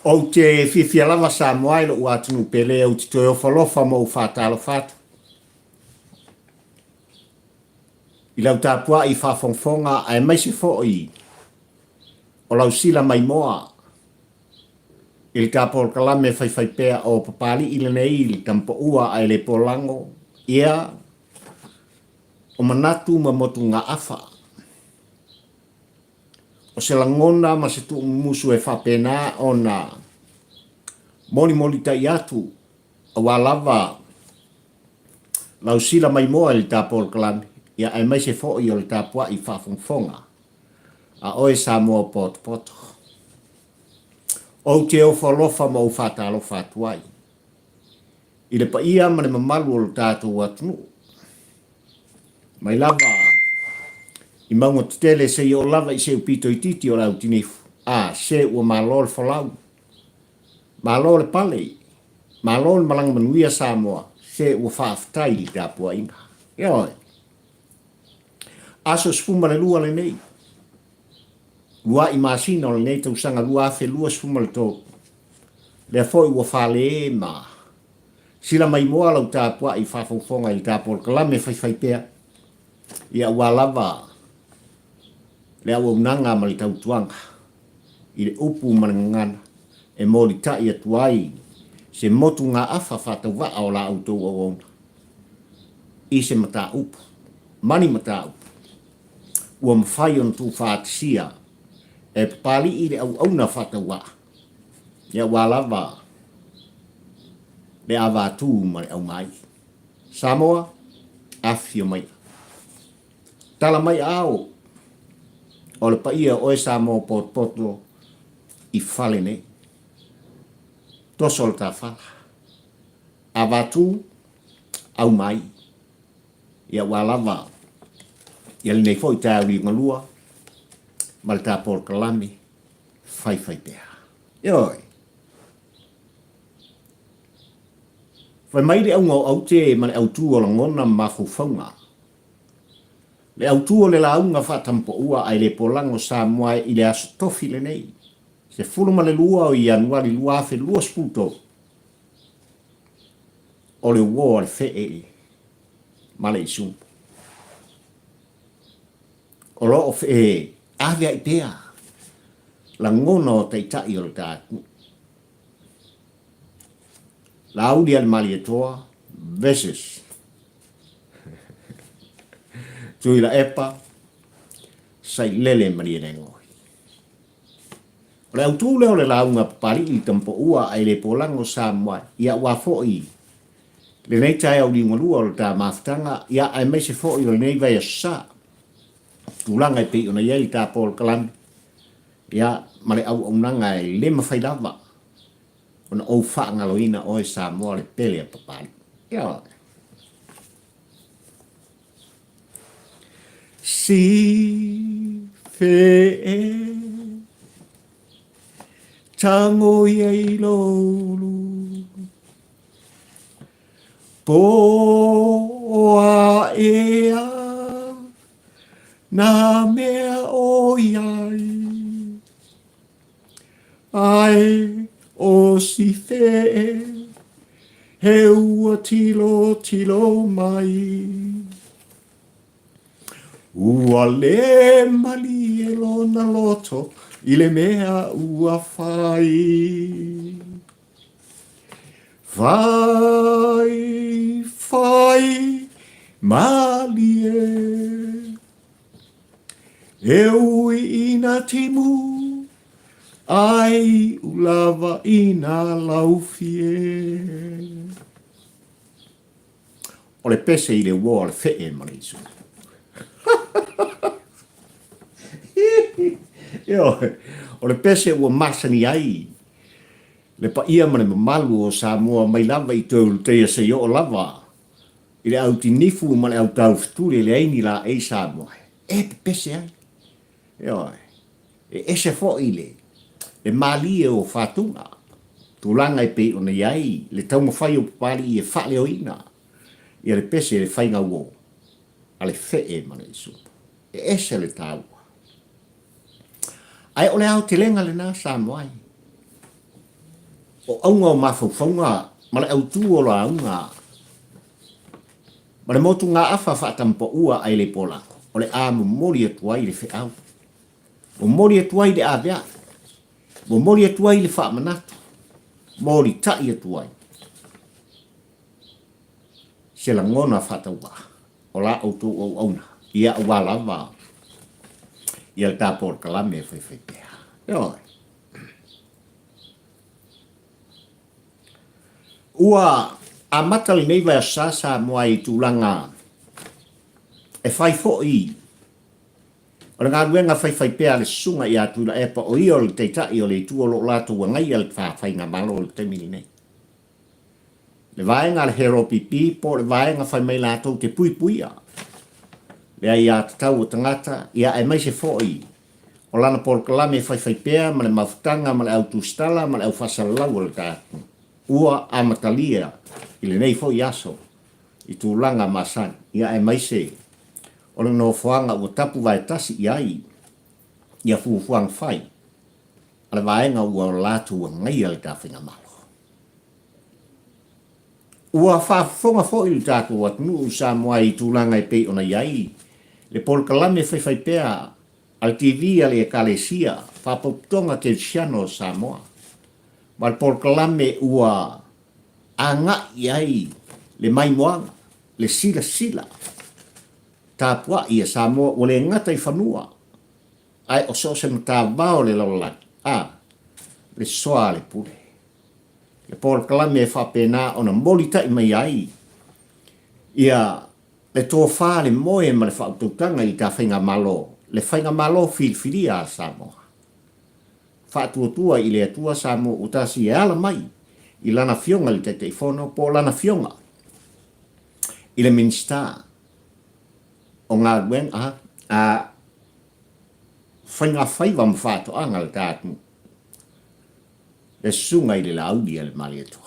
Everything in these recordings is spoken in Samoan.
Ou te fiafia lava Samoa i lou atunuu pele, ou te toe ofo alofa ma ou faatalofa atu i lau tapuai faafogafoga aemaise foi o lau sila maimoa i le ta polokalame faifaipea o Papalii lenei i le Tamapaua ae le Polago, ia, o manatu ma motugaafa. O se lagona ma se tuumumusu e faapena ona molimolitai atu aua lava lau sila maimoa i le ta polokalame, ia aemaise foi o le tapuai faafogafoga a oe Samoa potopoto. Ou te ofo alofa ma ou faatalofa atu ai i le paia ma le mamalu o lo tatou atunuu. Mai lava i mauga tetele seia oo lava i se upito itiiti o le autinifu, a, se ua malo le folau, malo le pale, malo le malaga manuia Samoa, se ua faafetai i le tapuaiga. Ioe. Aso 12 lenei, lua'i masina o lenei tausaga 2023, lea foi ua fale ma Sila maimoa lau tapuai faafogafoga i le ta polokalame faifaipea, ia aua lava le auaunaga ma le tautuaga i le upu ma le gagana e molitai atu ai se motugaafa faatauvaa o la outou auauna i se mataupu ma ni mataupu ua mafai ona tuufaatasia e Papalii le auauna faatauvaa, ia aua lava le avatū ma le aumai. Samoa, afifio maia. Tala mai aao o le paia o oe Samoa potopoto i fale nei. Toso le tafala. Avatū, aumai. Ia ua lava ia lenei foi taeao liugalua ma le ta polokalame faifaipea. Ioe. Fai mai le auga o aute ma le autū o lagona ma mafaufauga. Le autū o le lauga faatamapaua ae le polago Samoa i le Aso Tofi lenei, 12 o Ianuari 2023, o le uō a le fee ma le isumu. O lo o feaveai pea lagona o taitai o le ta atunuu. Laauli a le Malietoa versus Tuilaepa Sailele Malielegaoi. O le autū lea o le lauga a Papalii i Tamapaua ae le polago Samoa ia aua foi lenei taeao liugalua o le ta mafutaga ia aemaise foi o lenei vaiaso sa. Tulaga e pei ona i ai le ta polokalame ia ma le auaunaga e le mafai lava ona ou faagaloina oe Samoa le pele a Papalii. Ioe. Si fe e tango ia i lolu Po a ea nā mea o iai Ae o si fe he ua tilo tilo mai. Ua le malie lona loto i le mea ua fai. Fai, fai, malie. E ui i nā timu, ai ulawa i nā laufi e. O le pese i le uo a le fee ma le isu. Ioe, o le pese ua masani ai le paia ma le mamalu o Samoa mai lava i toe uluteia seia oo lava I le au tinifu ma le au taufetuli e leai ni laei Samoa e pepese ai. Ioe. E ese foi le le malie o Fatuga, tulaga e pei ona i ai le taumafai o Papalii e faaleoina ia le pese le faiga uo a le fee ma le isupu. E ese le taua. Ae o le aotelega lena Samoa e. O auga o mafaufauga ma le autū o lauga ma le motugaafa faatampaua a Elepolago, o le a momoli atu ai le feau, momoli atu ai le aveae, momoli atu ai le faamanatu, molitai atu ai se lagona faatauvaa o la outou auauna, ia aua lava ia le ta polokalame e faifaipea. Ioe. Ua amata lenei vaiaso sa Samoa i tulaga e fai foi o le galuega faifaipea a le Susuga ia Tuilaepa o ia o le Taitai o le Itu o lo o latou agaia le Faigamalo i le taimi lenei. Le vaega a le HRPP po o le vaega fai mai latou te puipuia le aiatatau o tagata, ia aemaise foi o lana polokalame faifaipea ma le mafutaga ma le au tusitala ma le au faasalalau o le ta atunuu ua amatalia i lenei foi aso i tulaga masani, ia aemaise o le nofoaga ua tapu vaetasi i ai ia fuafuaga fai a le vaega ua latou agaia le ta faigamalo. Ua faafofoga foi le tatou atunuu Samoa i tulaga e pei ona i ai le polokalame faifaipea a le TV a le Ekalesia Faapotopotoga Kerisiano o Samoa ma le polokalame ua agai i ai le maimoaga, le silasila tapuai a Samoa ua le gata i fanua ae o so o se matavao o le lalolagi, a, le soa a le pule. Le polokalame e faapena ona molitai mai ai ia le tofa, le moe ma le faautautaga i ta faigamalo, le faigamalo filifilia a Samoa. Faatuatua i le Atua Samoa ua tasi e ala mai i Lana Afioga i le Taitaifono po o Lana Afioga i le Minisita o Galuega a Faiga Faiva ma Faatoaga a le ta atunuu, le Susuga i le Laauli a le Malietoa.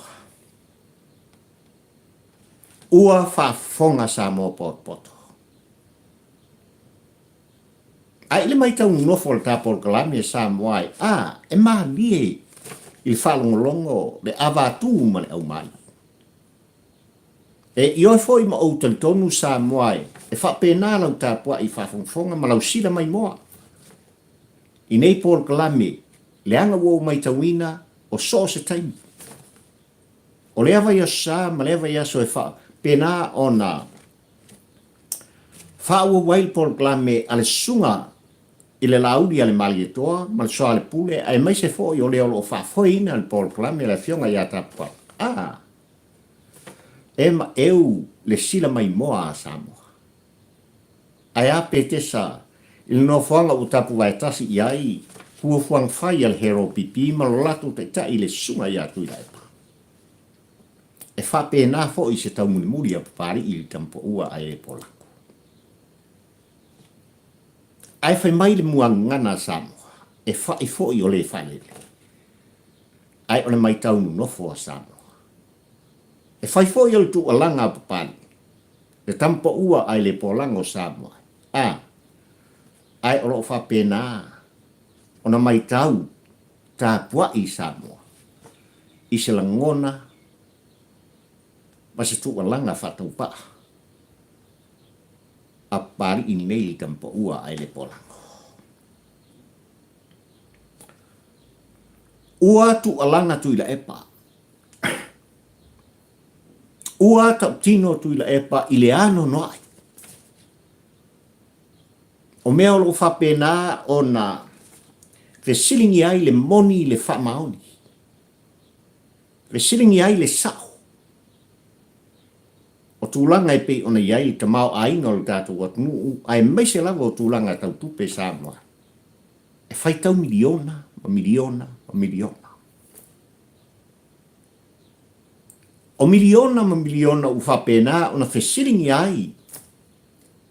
Ua faafofoga Samoa potopoto. Ae i le matau nonofo o le ta polokalame Samoa e a, e malie i le faalogologo le avatū ma le aumai. E ioe foi ma ou talitonu Samoa e, e faapena lau tapuai faafogafoga ma lau sila maimoa i nei polokalame leaga ua ou matauina o so o se taimi. O lea vaiaso sa ma lea vaiaso e faapena ona faaauau ai le polokalame a le Susuga i le Laauli a le Malietoa ma le Soalepule aemaise foi o le o lo o faafoeina le polokalame a le Afioga ia Tapuala. A! E maeu le sila maimoa a Samoa. Ae a Petesa i le nofoaga ua tapuvaetasi i ai fuafuaga fai a le HRPP ma lo latou taitai le Susuga ia Tuilaepa. E faapena foi se taumulimuli a Papalii i le Tamapaua a Elepolaku. Ae fai mai le muagagana a Samoa, e fai foi o le faalele, ae o le maitau nonofo a Samoa. E fai foi o le tuualaga a Papalii, le Tamapaua a Elepolago o Samoa, a, ae o lo o faapena ona maitau tapuai Samoa i se lagona ma se tuualaga faataupaa a Papalii nei i Tamapaua ae le Polago. Ua tuualaga Tuilaepa. Ua tautino Tuilaepa i le anoanoai. O mea o lo o faapena ona fesiligia ai le moni i le faamaoni, fesiligia ai le sao o tulaga e pei ona i ai le tamaoaiga o le tatou atunuu aemaise lava o tulaga tau tupe Samoa e faitau miliona ma miliona ma miliona. O miliona ma miliona ua faapena ona fesiligia ai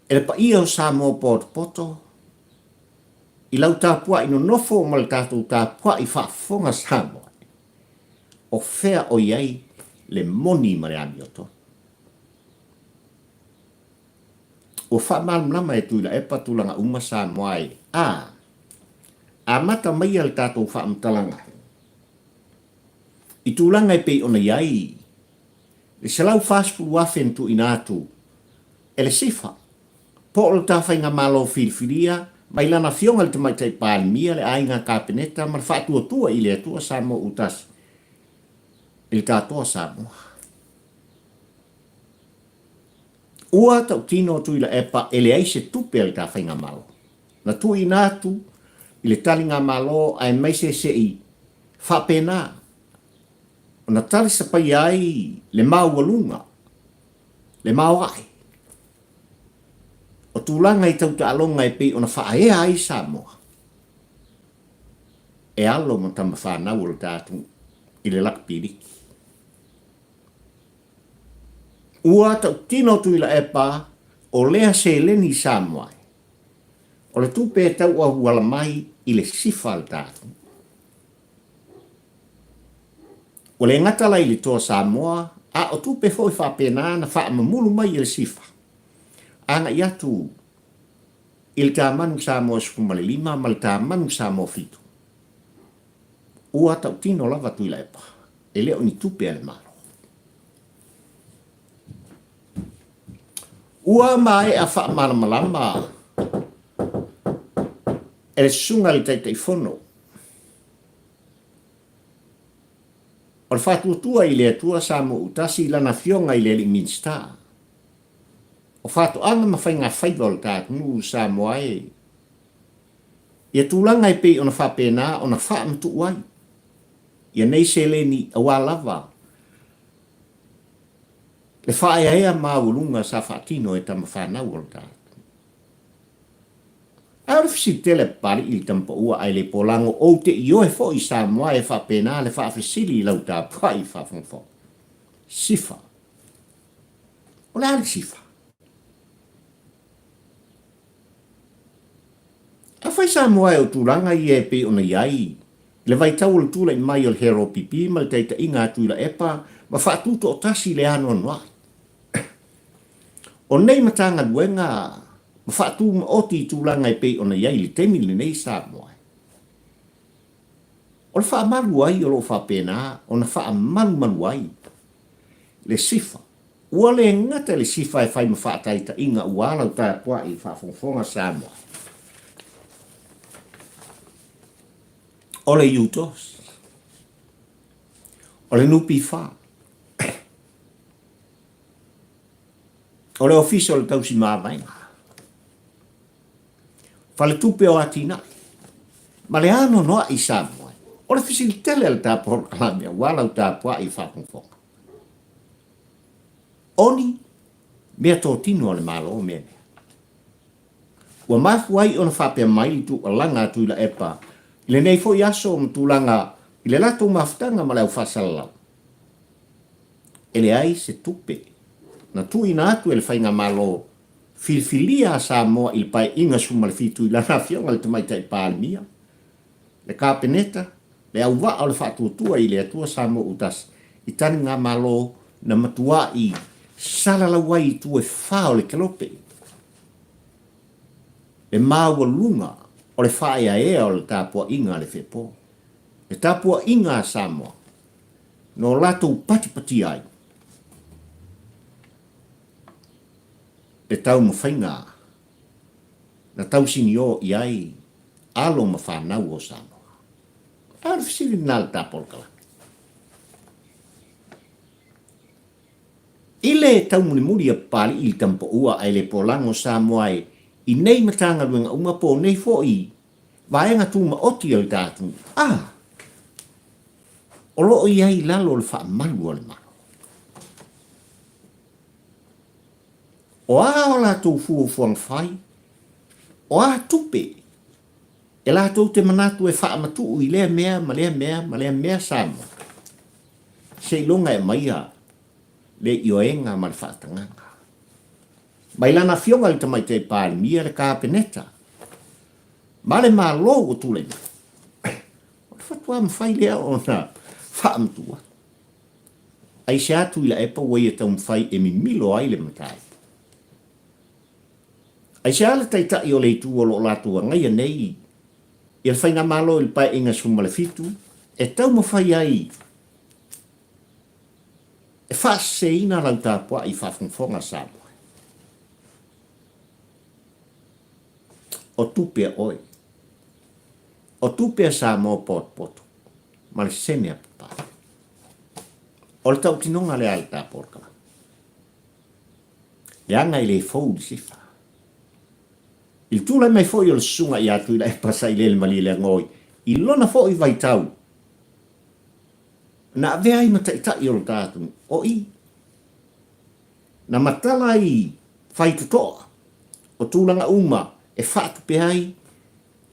E le paia o Samoa potopoto, i lau tapuai nonofo ma le tatou tapuai faafofoga Samoa, o fea o i ai le moni ma le amiotonu? Ua faamalamalama e Tuilaepa tulaga uma Samoa e a amata maia le tatou faamatalaga. I tulaga e pei ona i ai le 140,000 na tuuina atu e le SIFA, po o le ta faigamalo filifilia mai lana Afioga i le Tamaitai Palemia, le Aiga Kapeneta ma le Faatuatua i le Atua Samoa ua tasi i le tatoa Samoa. Ua tautino Tuilaepa e leai se tupe a le ta faigamalo na tuuina atu i le taligamalo aemaise se i faapena ona talisapaia ai le maualuga, le maoae o tulaga i tautaaloga e pei ona faaea ai Samoa e alo ma tama fanau o le ta atunuu i le lakapi liki. Ua tautino Tuilaepa o lea seleni i Samoa ai, o le tupe e tauauala mai i le sifa a le ta atunuu. Ua le gata la i le Toa Samoa, a o tupe foi faapena na faamamulu mai e le SIFA agai atu i le Tamanu Samoa 15 ma le Tamanu Samoa 7. Ua tautino lava Tuilaepa, e le o ni tupe a le Malo. Ua maea faamalamalama e le Susuga i le Taitaifono O le faatuatua i le Atua Samoa-utasi i lana afioga i le Alii Minisita o Faatoaga ma Faigafaiva o le ta atunuu Samoa e ia tulaga e pei ona faapena ona faamatuu ai ia nei seleni aua lava le faaeaea maualuga sa faatino e tama fanau o le ta atunuu. Ae o le fesili tele a Papalii i le tama paua ae le polago ou te ioe foi i Samoa e faapena le faafesili i lau tapuai faafogafoga. Sifa. O le a le sifa? Afai Samoa e o tulaga ia e pei ona i ai i le vaitau o le tulai mai o le HRPP ma le taitaiga a Tuilaepa ma faatutoatasi i le anoanoai. O nei Matagaluega ma faatumaoti i tulaga e pei ona i ai i le taimi lenei i Samoa, o le faamalu ai o lo o faapena ona faamalumalu ai le sifa. Ua le gata i le sifa e fai ma faataitaiga ua lau tapuai faafogafoga Samoa. O le UTOS, o le NPF, O le Ofisa o le Tausi Mavaega, Faletupe o Atinae, ma le anoanoai i Samoa, o le fesili tele a le ta polokalame aua lau tapuai i faafogafoga. O ni mea totino a le Malo mea nei? Ua mafua ai ona faapea mai le tuualaga a Tuilaepa i lenei foi aso ma tulaga i le latou mafutaga ma le aufaasalalau. E leai se tupe na tuuina atu e le Faigamalo filifilia a Samoa i le Paeaiga 17 i lana Afioga i le Tamaitai Palemia, le Kapeneta, le auvaa o le Faatuatua i le Atua Samoa ua Tasi i taligamalo na matuai salalau ai i itu e fa o le kelope, le maualuga o le faaeaea o le tapuaiga a le Feepo, le tapuaiga a Samoa. Na o latou patipatia ai le taumafaiga na tausinio i ai alo ma fanau o Samoa. A o le fesili lena a le ta polokalame. I le taumulimuli a Papalii i le tamapaua ae le polago Samoa e i nei Matagaluega uma po o nei foi vaega tumaoti a le ta atunuu, a o lo o i ai i lalo o le faamalu a le Malo. O a o latou fuafuaga fai, o a tupe e latou te manatu e faamatuu i lea mea ma lea mea ma lea mea Samoa, seiloga e aumaia le ioega ma le faatagaga. Mai lana afioga i le Tamaitai Palemia, le Kapeneta ma le Malo ua tulai mai. O le faatoa mafai lea ona faamatuu atu. Aisea Tuilaepa ua ia taumafai e mimilo ai le mataupu? Aisea le Taitai o le Itu o lo o latou agaia nei ia le Faigamalo i le Paeaiga 17 e taumafai ai faaseseina lau tapuai i faafogafoga a Samoa. O tupe a oe. O tupe a Samoa potopoto ma le sene a Papalii. O le tautinoga lea a le ta polokalame. Leaga e le fou le sifa. I le tulai mai foi o le susuga ia Tuilaepa Sailele Malielegaoi i lona foi vaitau na avea ai ma taitai o le ta atunuu, o i na matala ai faitotoa o tulaga uma e faatupe ai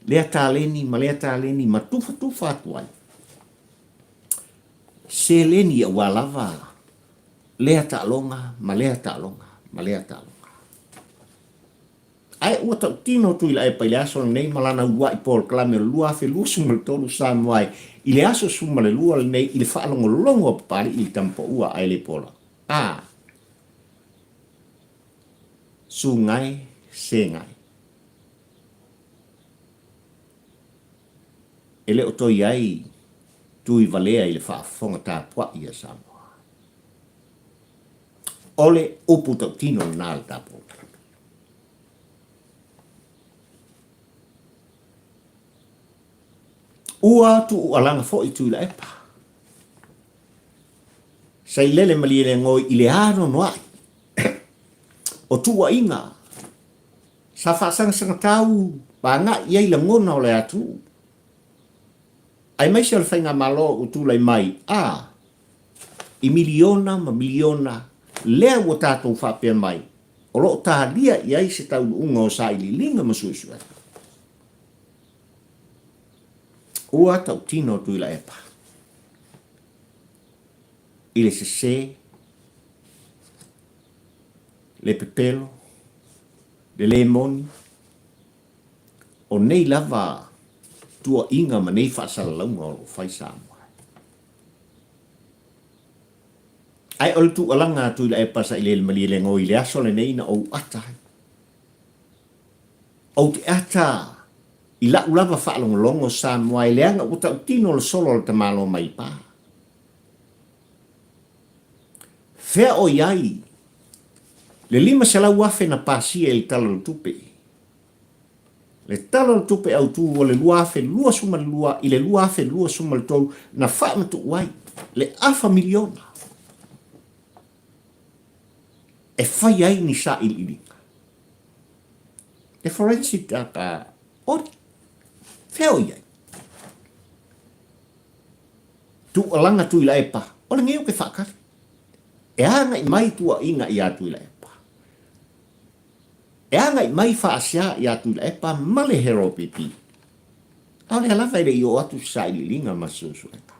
lea taleni ma lea taleni ma tufatufa atu ai seleni aua lava lea taaloga ma lea taaloga ma lea taaloga. Ae ua tautino Tuilaepa i le aso lenei ma lana uluai polokalame o le 2023 Samoa i le aso 12 lenei i le faalogologo a Papalii i le Tamapaua ae le pola. A. Sugae Segae. E le o toe i ai tui valea i le faafofoga tapuai a Samoa. O le upu tautino lena a le tatou Talami. Ua tuualaga foi Tuilaepa. Sailele Malielegaoi i le anoanoai o tuuaiga sa faasagasagatāu ma agai i ai lagona o le atunuu, aemaise o le faigamalo ua tulai mai a i miliona ma miliona lea ua tatou faapea mai o lo o talia i ai se taunuuga o sailiiliga ma suesuega. Ua tautino Tuilaepa i le sese, le pepelo, le le moni, o nei lava tuuaiga ma nei faasalalauga o lo o fai Samoa. Ae o le tuualaga a Tuilaepa Sailele Malielegaoi i le aso lenei na ou ata ai. Ou te ata i la'u lava faalogologo Samoa e leaga ua tautino le solo a le tamaloa mai pa. Fea o i ai le 500,000 na pasia i le Tala o le Tupe? Le Tala o le Tupe Autu o le 2022 i le 2023 na faamatuu ai le afa miliona e fai ai ni sailiiliga. Le forensic data audit. Fea o i ai? Tuualaga Tuilaepa, o lenei ou te faatali. E agai mai tuuaiga ia Tuilaepa. E agai mai faasea ia Tuilaepa ma le HRPP. A o lea lava e le i oo atu se sailiiliga ma se suesuega.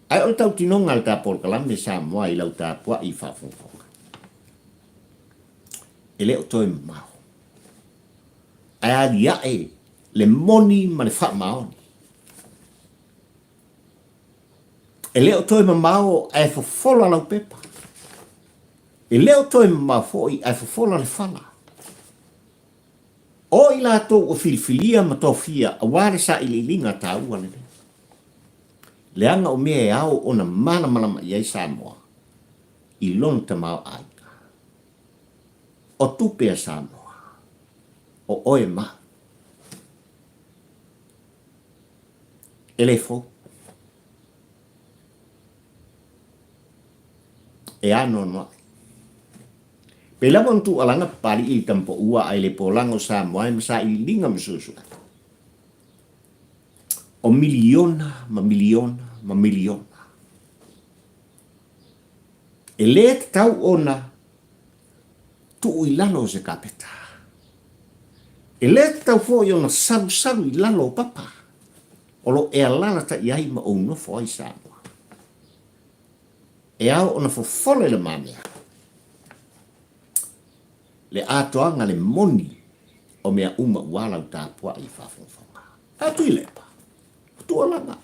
Ae o le tautinoga a le ta polokalame Samoa i lau tapuai i faafogafoga, e le o toe mamao. Ae aliae le moni ma le faamaoni. E le o toe mamao ae fofola lau pepa. E le o toe mamao foi ae fofola le fala. O i latou ua filifilia ma tofia aua le sailiiliga taua lenei. Leaga o mea e ao ona malamalama i ai Samoa i lona tamaoaiga. O tupe a Samoa, o oe ma au. E le fou. E anoanoai. Pei lava ona tuualaga Papalii i Tamapaua ae le polaga o Samoa e ma sailiiliga ma suesuega. O miliona ma miliona ma miliona. E le tatau ona tuu i lalo o se kapeta. E le tatau foi ona salusalu i lalo o papa o lo o e alalatai ai ma ou nofo ai Samoa. E ao ona fofola i le mamea le atoaga le moni o mea uma ua lau tapuai i faafogafoga. A Tuilaepa, o tuualaga.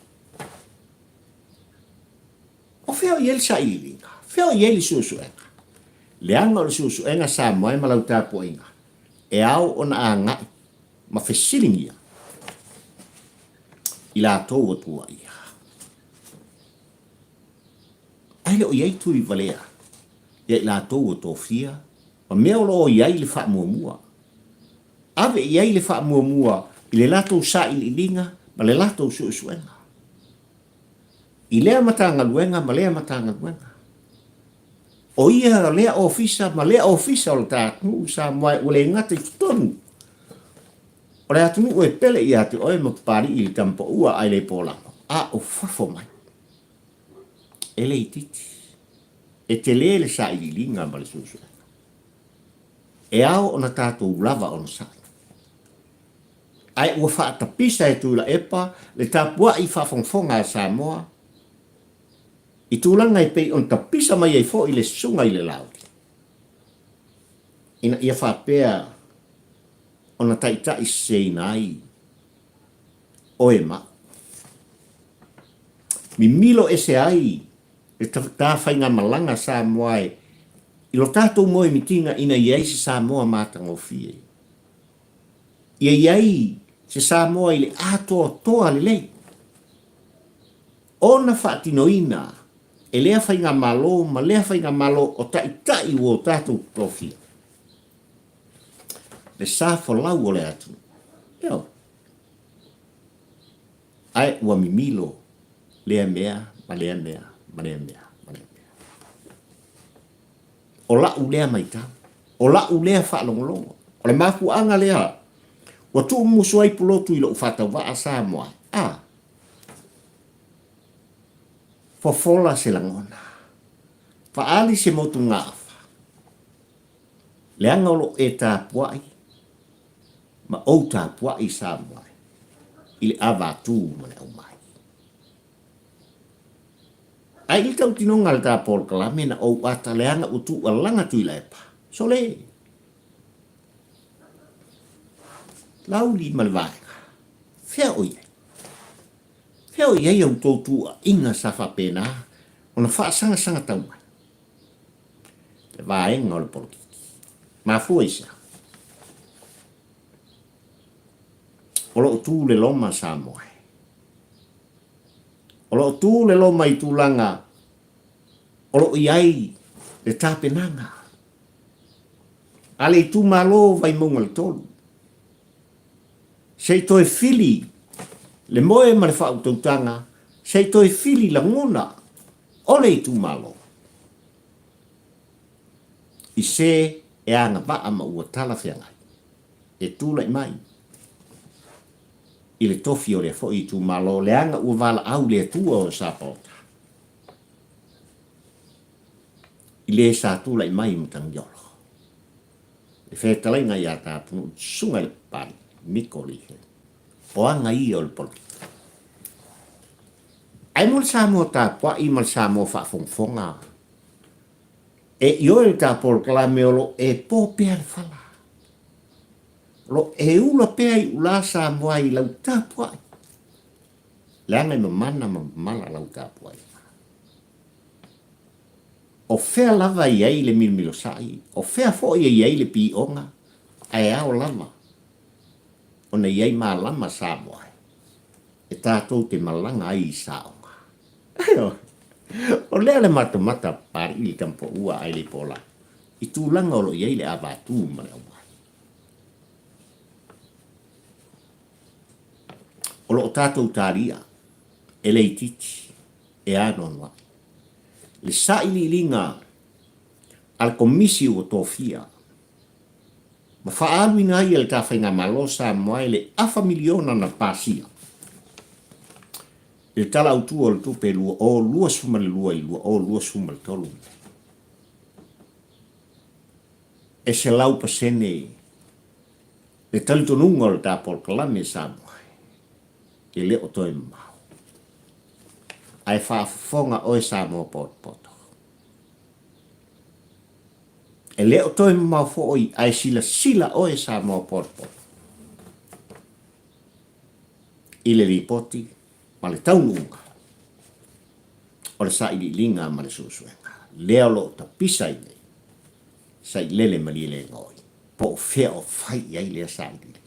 O fea o i ai le sailiiliga? Fea o i ai le suesuega? Leaga o le suesuega Samoa e ma lau tapuaiga, e ao ona agai ma fesiligia i latou ua tuuaia. e le o i ai Tuivalea ia i latou ua tofia ma mea o lo o i ai le faamuamua. Ave i ai le faamuamua i le latou sailiiliga ma le latou suesuega. I lea Matagaluega ma lea Matagaluega. O ia lea ofisa ma lea ofisa o le ta atunuu Samoa ua le gata i totonu o le atunuu e pele ia te oe ma Papalii i le Tamapaua ae le Polago, a o fafo mai. E le itiiti. E tele le sailiiliga ma le suesuega. E ao ona tatou lava onosai. Ae ua faatapisa e Tuilaepa le tapuai faafogafoga a Samoa i tulaga e pei ona tapisa mai ai foi le Susuga i le Laauli, ina ia faapea ona taitai seseina ai oe ma au. Mimilo ese ai le ta faigamalaga Samoa e i lo tatou moemitiga ina ia i ai se Samoa matagofie. Ia i ai se Samoa i le atoatoa lelei ona faatinoina e lea faigamalo ma lea faigamalo o taitai ua o tatou tofia le sa folau o le atunuu. Ioe. Ae ua mimilo lea mea ma lea mea ma lea mea ma lea mea. O la'u lea maitau, o la'u lea faalogologo. O le mafuaaga lea ua tuumumusu ai Pulotu i lo'u faatauvaa Samoa a fofola se lagona, faaali se motugaafa, leaga o lo'o e tapuai ma ou tapuai Samoa i le avatū ma le aumai. Ae i le tautinoga a le ta polokalame na ou ata leaga ua tuualaga Tuilaepa. Sole! Lauli ma le vaega. Fea o i ai? Fea o i ai a outou tuuaiga sa faapena ona faasagasanga tau mai? Le vaega o le polokiki. Mafua i sea? O lo o tu le loma Samoa. O lo o tu le loma i tulaga o lo o i ai le tapenaga a le itumalo o Vaimauga le 3. Se i toe fili le moe ma le faautautaga, se i toe fili lagona o le itumalo i se e agavaa ma ua talafeagai e tulai mai i le tofi o lea foi itumalo leaga ua valaau le Atua o Sapaota i le sa tulai mai i Matagiolo, le fetalaiga ia Tapunuu, Susuga i le Papalii, Miko Lihe. O aga ia o le polokiki. Ae mo le Samoa tapuai ma le Samoa faafogafoga, e ioe le ta polokalame o lo e po pea le fala. O lo e ula pea i ula Samoa i lau tapuai. Leaga e mamana ma mamala lau tapuaiga. O fea lava e i ai le milomilosai, o fea foi e i ai le pioga, ae ao lava ona i ai malama Samoa e tatou te malaga ai i saoga. O lea le matamata Papalii le tamapaua ae le pola i tulaga o lo o i ai le avatū ma le aumai. O lo o tatou talia e le itiiti e anoanoai le sailiiliga a le Komisi ua tofia ma faaaluina ai e le ta Faigamalo Samoa i le afa miliona na pasia i le Tala Autu o le Tupe 2022 i 2023. E 100% le talitonuga o le ta polokalame Samoa e le o toe mamao. Ae faafofoga oe Samoa potopoto. E le o toe mamao foi ae silasila oe Samoa potopoto i le lipoti ma le taunuuga o le sailiiliga ma le suesuega lea o lo o tapisa ai nei sailele malielegaoi po o fea o fai i ai lea sailiiliga.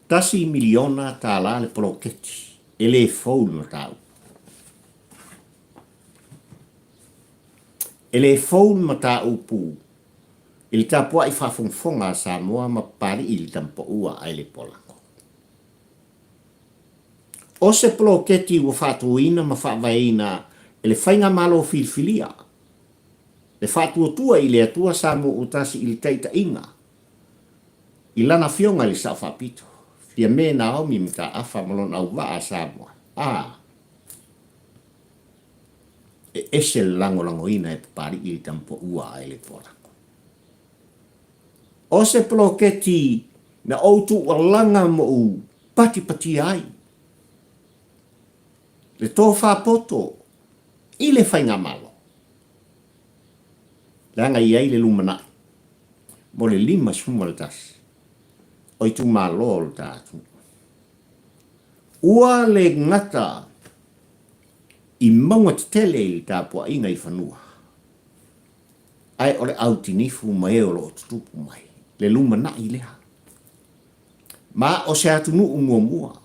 $1 miliona le poloketi. E le fou le mataupu. E le fou le mataupu i le tapuai faafogafoga a Samoa ma Papalii i le Tamapaua ae le Polago. O se poloketi ua faatuina ma faavaeina e le Faigamalo Filifilia, le Faatuatua i le Atua Samoa Ua Tasi i le taitaiga i lana Afioga i le Sao Faapito, Fiame Naomi Mataafa ma lona auvaa a Samoa, a e ese le lagolagoina e Papalii le Tamapaua ae le Polago. O se poloketi na ou tuualaga ma ou patipatia ai le tofa poto i le Faigamalo, leaga e i ai le lumanai mo le 51 o itumalo o le ta atunuu. Ua le gata i mauga tetele i le tapuaiga i fanua, ae o le autinifu ma e o lo o tutupu mai, le lumanai lea. Ma o se atunuu muamua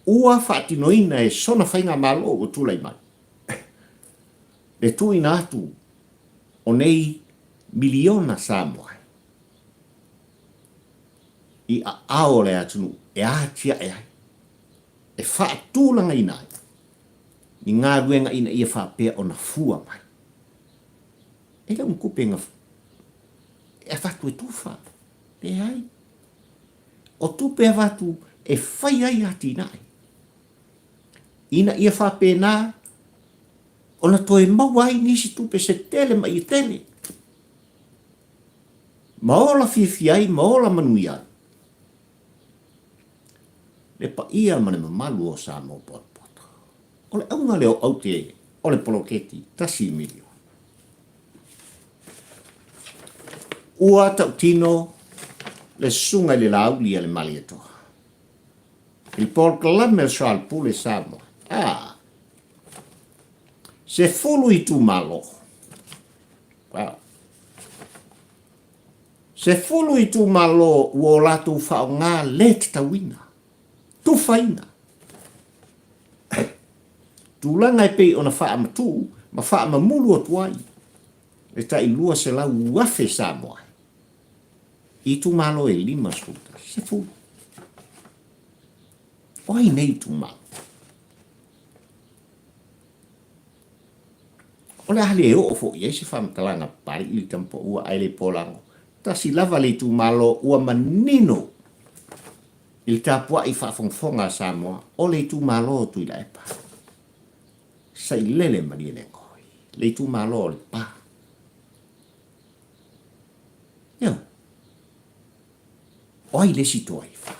ua faatinoina e sona faigamalo ua tulai mai le tuuina atu o nei miliona Samoa i aao o le atunuu e atiae ai, e faatulagaina ai ni galuega ina ia faapea ona fua mai. E le o ni tupe na e avatu e tufa, leai. O tupe avatu e fai ai atinae, ina ia faapena ona toe maua ai nisi tupe se tele ma ia tele, ma ola fiafia ai ma ola manuia ai le paia ma le mamalu o Samoa potopoto. O le auga lea o aute o le poloketi $1 miliona. Ua tautino le susuga i le Laauli a le Malietoa i le polokalame o le Soalepule Samoa. A, 10 itumalo. Wow. 10 itumalo ua o latou faaaoga le tatauina, tufaina. Tulaga e pei ona faamatuu ma faamamulu atu ai le tai 200,000 Samoa i itumalo e 51, 10. O ai nei itumalo? O le a le oo foi i ai se faamatalaga Papalii i le Tamapaua ae le Polago. Tasi lava le itumalo ua manino i le tapuai faafogafoga a Samoa, o le itumalo o Tuilaepa. Sailele Malielegaoi, le itumalo o Lepa. Ioe. O ai le isi toaiva?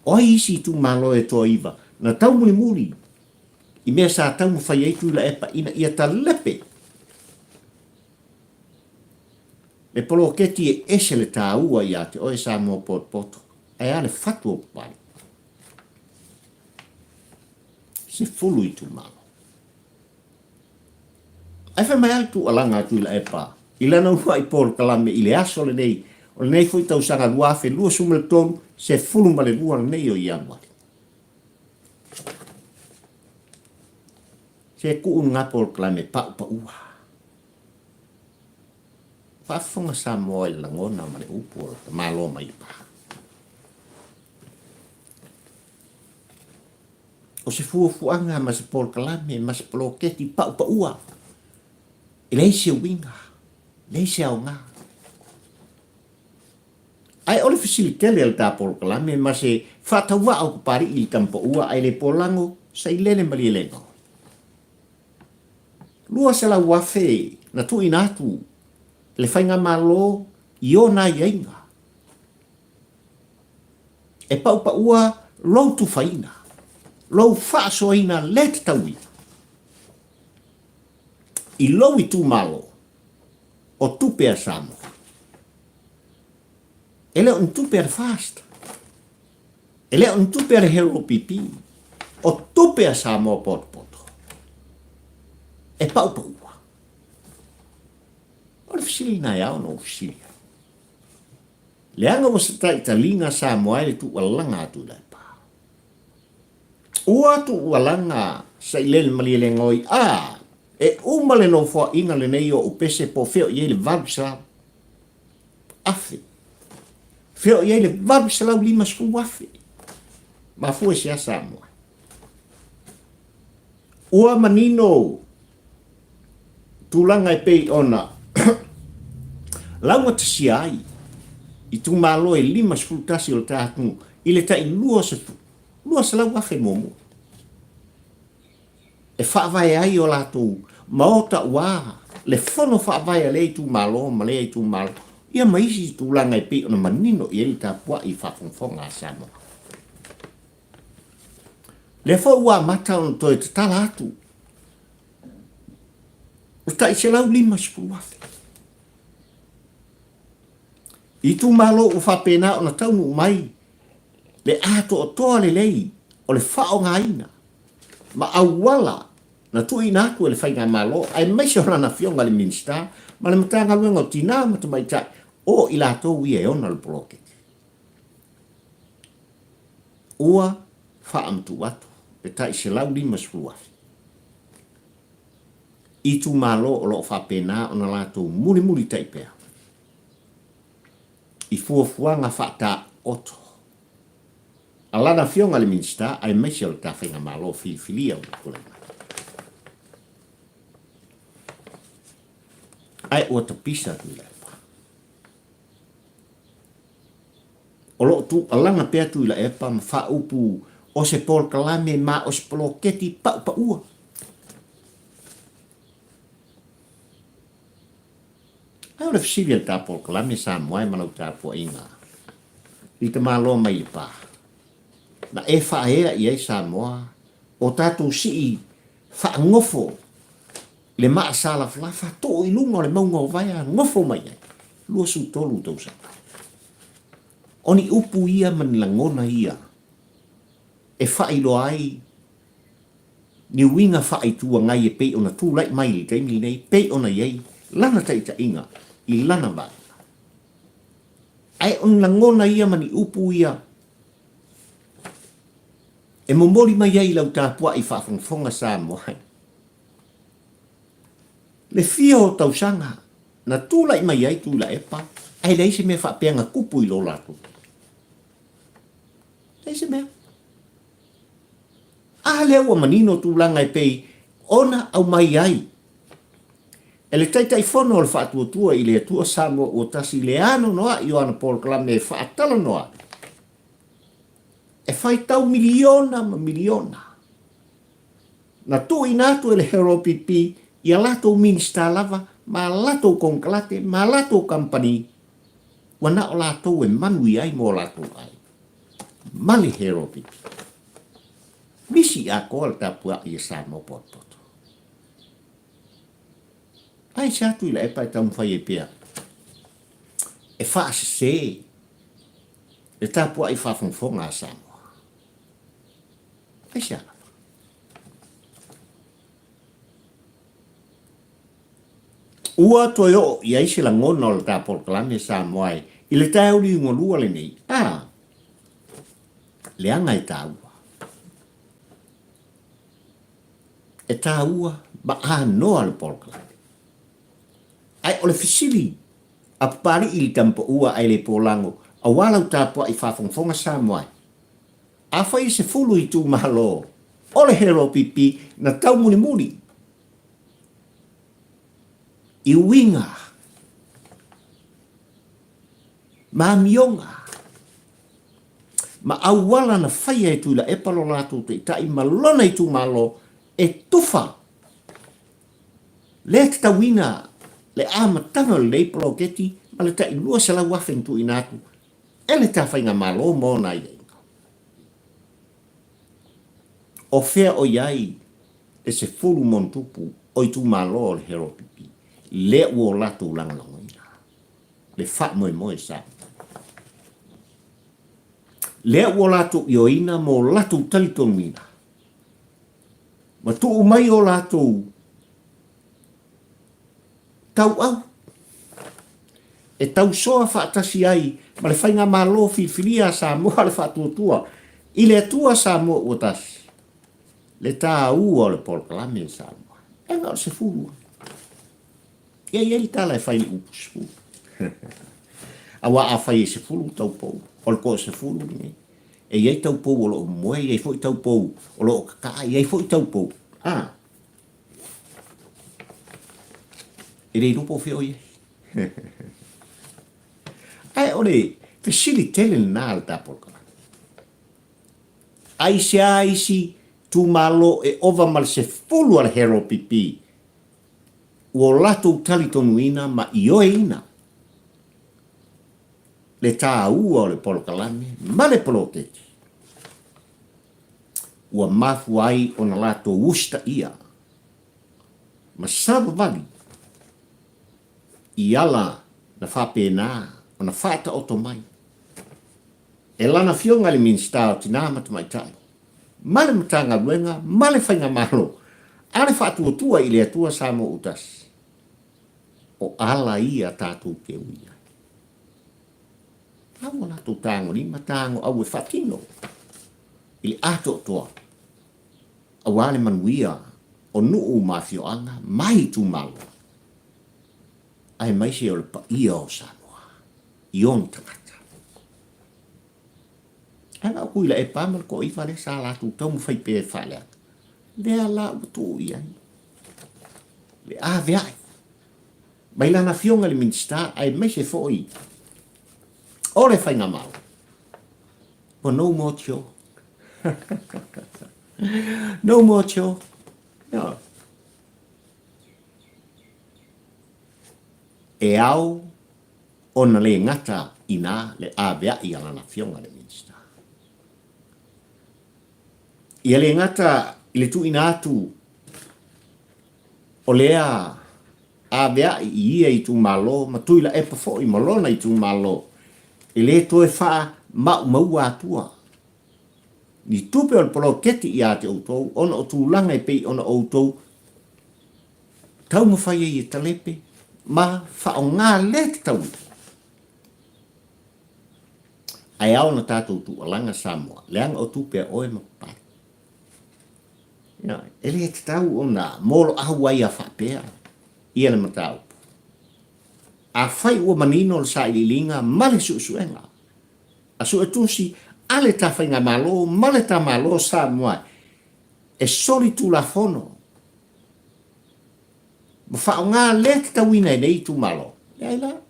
O ai isi itumalo e toaiva na taumulimuli i mea sa taumafai ai Tuilaepa ina ia talepe le poloketi e ese le taua ia te oe Samoa potopoto, ae a le fatu o Papalii? 10 itumalo. Ae fai mai lava le tuualaga a Tuilaepa i lana uluai polokalame i le aso lenei o lenei foi tausaga 2023, 12 lenei o Ianuari. Se tuu lena polokalame paupaua. Faafofoga Samoa i le lagona ma le upu o le tamaloa mai le pa. O se fuafuaga ma se polokalame ma se poloketi paupaua, e leai se uiga, leai se aoga. Ae o le fesili tele a le ta polokalame ma se faatauvaa o Papalii i le tamapaua ae le polago sailele malielega. 200,000 na tuuina atu e le Faigamalo i ona aiaiga e paupaua lou tufaina, lou faasoaina le tatauina i lou itumalo o tupe a Samoa. E le o ni tupe a le FAST, e le o ni tupe a le HLOPP, o tupe a Samoa potopoto e paupaua. O le fesili lena e ao ona ou fesili ai. Leaga ua se taitaliga Samoa ai le tuualalaga a Tuilaepa. Ua tuualaga Sailele Malielegaoi a e uma le nofoaiga lenei o Upese po o fea o i ai le 800 afe. Fea o i ai le 850 afe. Mafua i se a Samoa? Ua manino tulaga e pei ona laugatasia ai itumalo e 51 o le ta atunuu i le tai 200,000 muamua e faavae ai o latou maota ua le fono faavae a lea itumalo ma lea itumalo, ia ma isi tulaga e pei ona manino i ai le tapuai faafogafoga a Samoa. Lea foi ua amata ona toe tatala atu le tai 150,000. Itumalo ua faapena ona taunuu mai le atoatoa lelei o le faaaogaina ma auala na tuuina atu e le Faigamalo aemaise o lana Afioga i le Minisita ma le Matagaluega o Tina ma Tamaitai o i latou ia e ona le poloketi. Ua faamatuu atu le tai 150,000 itumalo o lo o faapena ona latou mulimulitai pea i fuafuaga faataoto a lana Afioga i le Minisita aemaise o le ta Faigamalo filifilia ua tulai mai. Ae ua tapisa Tuilaepa. O lo o tuualaga pea Tuilaepa ma faaupu o se polokalame ma o se poloketi paʻupaʻua. Ae o le fesili a le ta polokalame Samoa e ma lau tapuaiga i tamaloa mai Lepa, na e faaea i ai Samoa o tatou sii faagofo le maa salafalafa too i luga o le mauga o Vaea gofo mai ai 23 tausaga. O ni upu ia ma ni lagona ia e faailoa ai ni uiga faa-Itu Agai e pei ona tulai mai i le taimi lenei, pei ona i ai lana taitaiga i lana vaega. Ae o ni lagona ia ma ni upu ia e momoli mai ai i lau tapuai faafogafoga Samoa ai. Le fia o tausaga na tulai mai ai Tuilaepa ae leai se mea faapea na tupu i lo latou taimi. Leai se mea. A lea ua manino tulaga e pei ona aumai ai e le Taitaifono o le Faatuatua i le Atua Samoa Ua Tasi le anoanoai o ana polokalame e faatalanoa ai, e faitau miliona ma miliona na tuuina atu e le HRPP i a latou Minisita lava ma a latou konekarate ma a latou kamupani ua na o latou e manuia ai mo latou aiga ma le HRPP. Misi atoa le tapuai a Samoa potopoto. Ai se atu i Laepa e taumafai ai pea e faasese le tapuai faafogafoga a Samoa. Ai se lava. Ua toe oo i ai se lagona o le ta polokalame Samoa e i le taeao liugalua lenei, a leaga e taua. E taua ma anoa le polokalame. Ae o le fesili a Papalii i le tamapaua ae le polago aua lau tapuai faafogafoga Samoa e. Afai e 10 itumalo o le HRPP na taumulimuli i uiga ma amioga ma auala na faia e Tuilaepa lo latou taitai ma lona itumalo e tufa le tatauina le amataga o lenei poloketi ma le tai 200,000 na tuuina atu e le ta faigamalo ma ona aiaiga. O fea o i ai le 10 montupu o itumalo o le HRPP lea ua o latou lagolagoina le faamoemoe sa lea ua latou ioeina ma o latou talitonuina ma tuu mai o latou tauau e tausoa faatasi ai ma le Faigamalo Filifilia a Samoa le Faatuatua i le Atua Samoa Ua Tasi. Le taua o le polokalame i Samoa, e na o le sefulu lava. Ia i ai le tala e fai i le upu sefulu. Aua afai e sefulu taupou, o le toasefulu lenei. E i ai taupou o lo o momoe, e i ai foi taupou o lo o kakaa, e i ai foi taupou, a, e le iloa po o fea o i ai. Ae o le fesili tele lena a le ta polokalame. Aisea isi itumalo e ova ma le sefulu a le HRPP ua o latou talitonuina ma ioeina le taua o le polokalame ma le poloketi ua mafua ai ona latou usitaia ma savavali i ala na faapena ona faataoto mai e lana Afioga i le Minisita o Tinā ma Tamaitai ma le Matagaluega ma le Faigamalo a le Faatuatua i le Atua Samoa Autasi, o ala ia tatou te ui ai. A ua latou tagolima tagoau e faatino i le atoatoa aua le manuia o nuu ma afioaga ma itumalo, aemaise o le paia o Samoa i ona tagata. Ae na o Tuilaepa ma le toaiva lea sa latou taumafai pea e faaleaga, lea la ua tuu i ai le aveae mai lana afioga i le Minisita aemaise foi o le Faigamalo. Ua no more chore. No more chore. No. E ao ona le gata inā le avea'i a lana afioga le Minisita. Ia le gata i le tuuina atu o lea avea'i i ia itumalo ma Tuilaepa foi ma lona itumalo e le toe faamaumaua atua ni tupe o le poloketi ia te outou ona o tulaga e pei ona outou taumafai ai e talepe ma faaaoga le tatauina. Ae ao ona tatou tuualaga Samoa, leaga o tupe a oe ma papale. E le tatau ona moloau ai a faapea ia le mataupu. Afai ua manino le sailiiliga ma le suesuega a suetusi a le ta faigamalo ma le ta Malo Samoa e solitulafono ma faaaoga le tatauina e nei itumalo, leai la.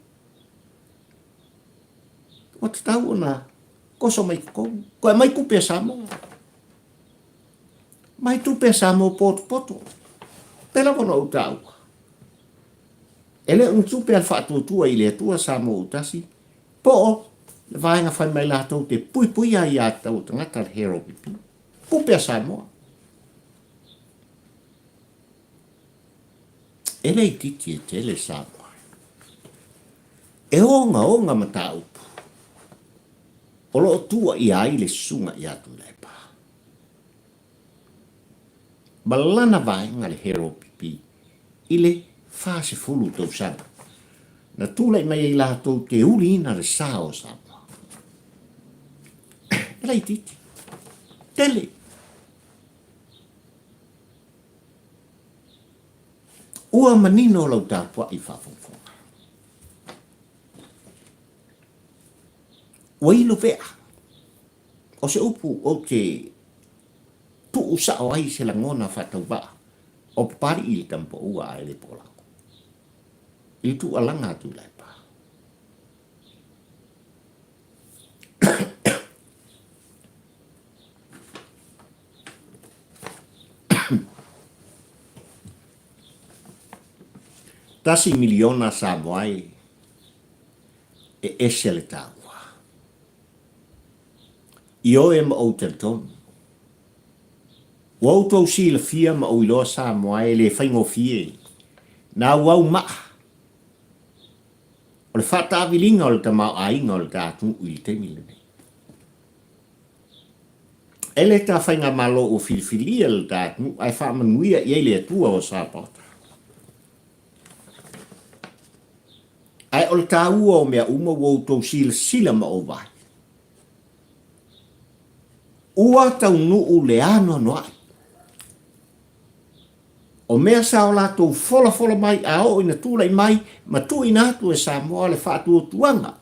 Ua tatau ona toso mai totonu, toe aumai tupe a Samoa. Mai tupe a Samoa potopoto. Pei lava ona ou taua. E le o ni tupe a le faatuatua i le Atua Samoa Autasi, po o le vaega fai mai latou te puipuia ai ia tatau a tagata le HRPP. Tupe a Samoa. E le itiiti e tele Samoa. E ogaoga mataupu o lo o tuuaia ai le susuga ia Tuilaepa ma lana vaega le HRPP i le 40 tausaga na tulai mai ai latou te uliina le sa o Samoa. E laitiiti tele. Ua manino lau tapuai faafogafoga. Ua ilo vea. O se upu ou te tuu sao ai se lagona faatauvaa o Papali'i i le tamapaua a e le Poolako. I le tuualaga a Tuilaepa. Tasi miliona Samoa e e ese le taua. Ioe ma ou talitonu. Ua outou silafia ma ou iloa Samoa e le faigofie na auau maa o le faataaviliga o le tamaoaiga o le ta atunuu i le taimi lenei. E le ta faigamalo ua filifilia le ta atunuu ae faamanuia i ai le Atua o Sapaota. Ae o le taua o mea uma ua outou silasila ma ou vaai. Ua taunuu le anoanoai. O mea sa o latou folafola mai a oo ina tulai mai ma tuuina atu e Samoa le faatuatuaga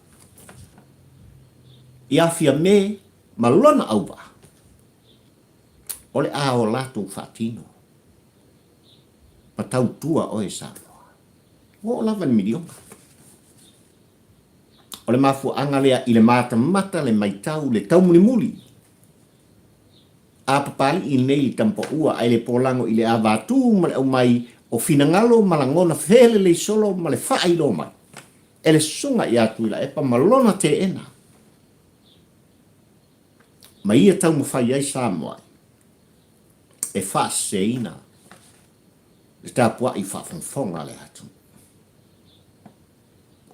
ia Fiame ma lona auvaa, o le a o latou faatino ma tautua oe Samoa. Ua oo lava i le miliona. O le mafuaaga lea i le matamata, le maitau, le taumulimuli a Papalii nei le tamapaua ae le polago i le avatū ma le aumai o finagalo ma lagona felelei solo ma le faailoa mai e le susuga ia Tuilaepa ma lona teena ma ia taumafai ai Samoa e faaseseina le tapuai faafogafoga a le atunuu.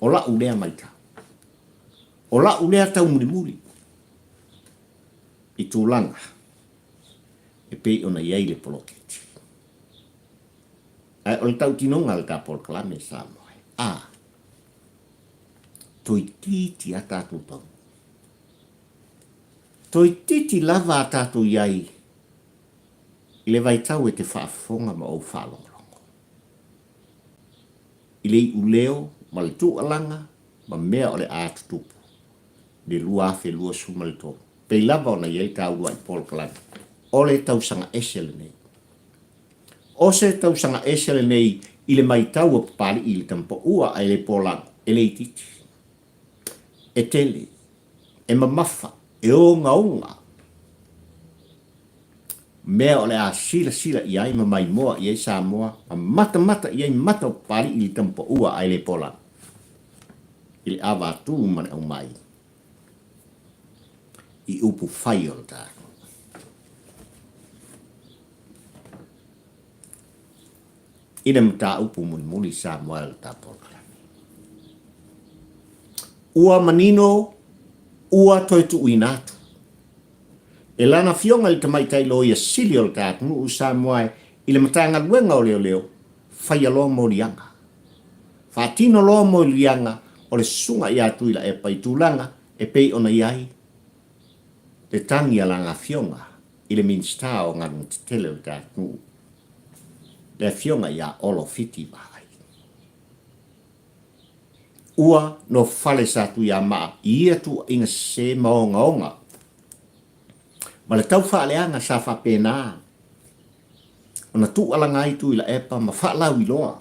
O la'u lea maitau. O la'u lea taumulimuli i tulaga e pei ona i ai le poloketi. Ae o le tautinoga a le ta polokalame Samoa, a, toeitiiti a tatou taunuu. Toeitiiti lava a tatou i ai i le vaitau e te faafofoga ma ou faalogologo i le iuleo ma le tuualaga ma mea o le a tutupu i le 2023. Pei lava ona i ai ta uluai polokalame, o le tausaga ese lenei. O se tausaga ese lenei i le maitau a Papalii i le tamapaua ae le polago, e le itiiti. E tele, e mamafa, e ogaoga mea o le a silasila i ai ma maimoa i ai Samoa ma matamata i ai mata o Papalii i le tamapaua ae le polago i le avatū ma le aumai i upu fai o le tatou. I le mataupu mulimuli Samoa e o le tatou polokalame. Ua manino ua toe tuuina atu e lana Afioga i le Tamaitai Loia Sili o le ta atunuu Samoa i le Matagaluega o Leoleo, faia loa moliaga. Faatino loa moliaga o le Susuga ia Tuilaepa i tulaga e pei ona i ai le tagi a lana Afioga i le Minisita o Galuega Tetele o le ta atunuu, le Afioga ia Olo Fiti Vaai. Ua nofale sa Tuiamaa i ia tuuaiga sese ma ogaoga ma le taufaaleaga sa faapena ona tuualaga ai Tuilaepa ma faalauiloa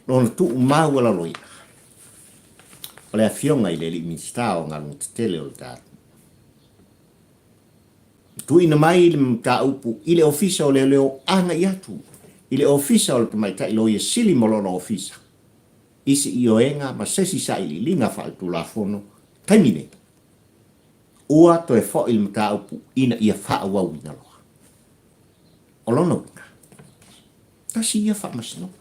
lona tuumaualaloina o le Afioga i le Alii Minisita o Galuega Tetele o le tatou. Tuuina mai le mataupu i le Ofisa o Leoleo agai atu i le Ofisa o le Tamaitai Loia Sili ma lona Ofisa i se ioega ma se isi sailiiliga faaletulafono taimi nei. Ua toe foi le mataupu ina ia faaauauina loa. O lona uiga, tasi ia faamasinoga.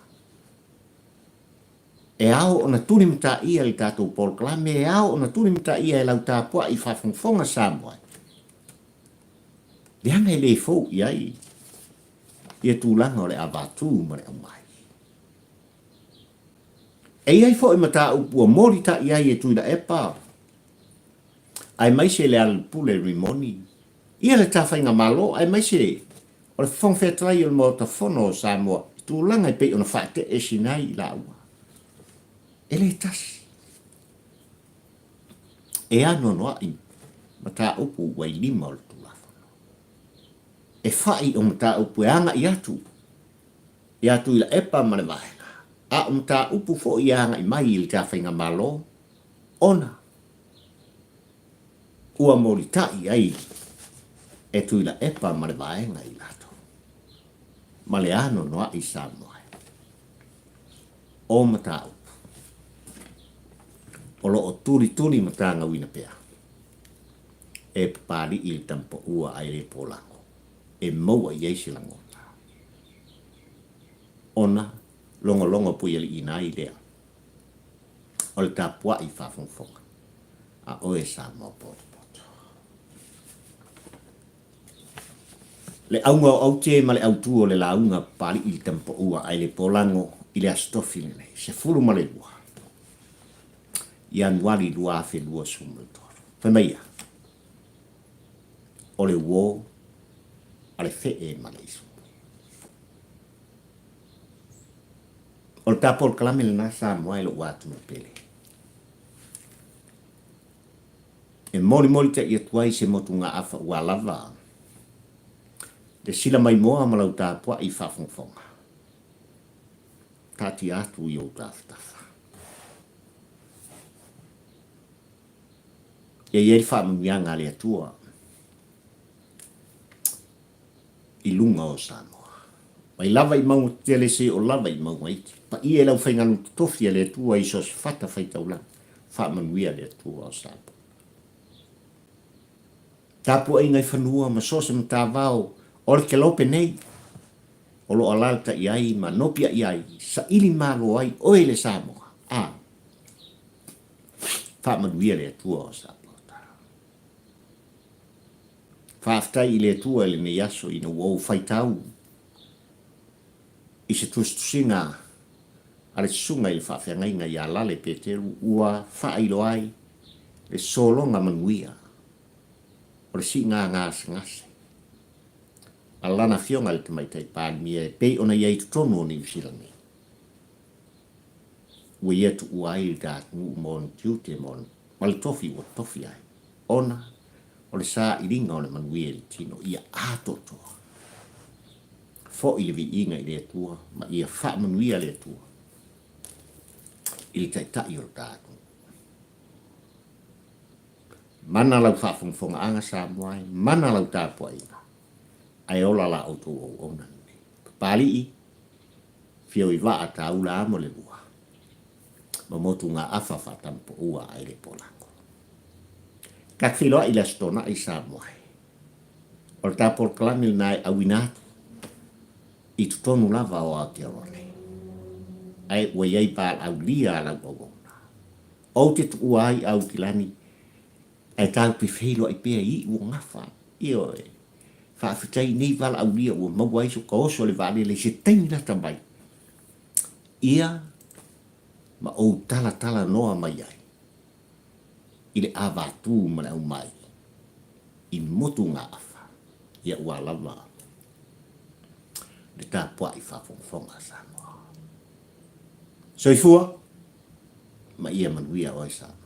E ao ona tulimataia le tatou polokalame, e ao ona tulimataia e lau tapuai faafogafoga Samoa, leaga e le fou i ai ia tulaga o le avatū ma le aumai. E i ai foi mataupu ua molitai ai e Tuilaepa aemaise le Alulupule Rimoni, ia le ta faigamalo aemaise o le Fofoga Fetalai o le Maota Fono o Samoa i tulaga e pei ona faateesina ai i laua. E le tasi. E anoanoai mataupu ua i lima o le Tulafono. E fai o mataupu e agai atu ia Tuilaepa ma le Vaega, a o mataupu foi e agai mai i le ta faigamalo ona ua molitai ai e Tuilaepa ma le Vaega i latou, ma le anoanoai Samoa o mataupu o lo o tulituli ma tagauina pea e Papalii le tamapaua ae le polago e maua i ai se lagona ona logologo puialiiina ai lea o le tapuai faafogafoga a oe Samoa potopoto. Le auga o aute ma le autu o le lauga Papalii le tamapaua ae le polago i le Aso Tofi lenei, 12 Ianuari 2023. Fai mai ia, o le uo a le fee ma le isupu. O le ta polokalame lena Samoa e lou atunuu pele. E molimolita'i atu ai se motugaafa ua lava le sila maimoa ma lau tapua'i faafogafoga. Taatia atu i ou tafatafa. Ia i ai le faamanuiaga a le Atua i luga o Samoa. Mai lava i mauga tetele seia oo lava i mauga iti. Paia i le aufaigalu totofi a le Atua i so o se fata faitaulaga. Faamanuia le Atua o Samoa. Tapuaiga i fanua ma so o se matavao o le kelope nei o lo o alaalatai ai ma nopiai ai, saili malo ai oe le Samoa. A. Faamanuia le Atua o Samoa. Faafetai i le Atua i lenei aso ina ua ou faitau i se tusitusiga a le susuga i le faafeagaiga ia Lale Peteru ua faailoa ai le sologa manuia o le siiga gasegase a lana afioga i le Tamaitai Palemia e pei ona i ai i totonu o Niu Sila nei. Ua ia tuua ai le ta atunuu ma ona tiute ma le tofi ua tofi ai, ona o le sailiga o le manuia i le tino ia atoatoa. Foi le viiga i le Atua ma ia faamanuia le Atua i le Taitai o le ta atunuu. Mana lau faafogafogaaga Samoa e, mana lau tapuaiga, ae ola la outou auauna lenei. Papalii, Fio i vaa taula amo le lua, ma motugaafa faatamupoua ae le polago. Ta feiloai i le Aso Toonai Samoa e. O le ta polokalame lena e auina atu i totonu lava o Aotearoa nei. Ae ua i ai valaaulia a lau auauna. Ou te tuua ai au kilani ae tatou te feiloai pea i iu o gafa. Ioe. Faafetai i nei valaaulia ua maua ai soka oso o le vaalele i se taimi lata mai. Ia ma ou talatalanoa mai ai i le avatū ma le aumai i motugaafa ia ua lava le tapuai faafogafoga a Samoa. Soifua ma ia manuia oe Samoa.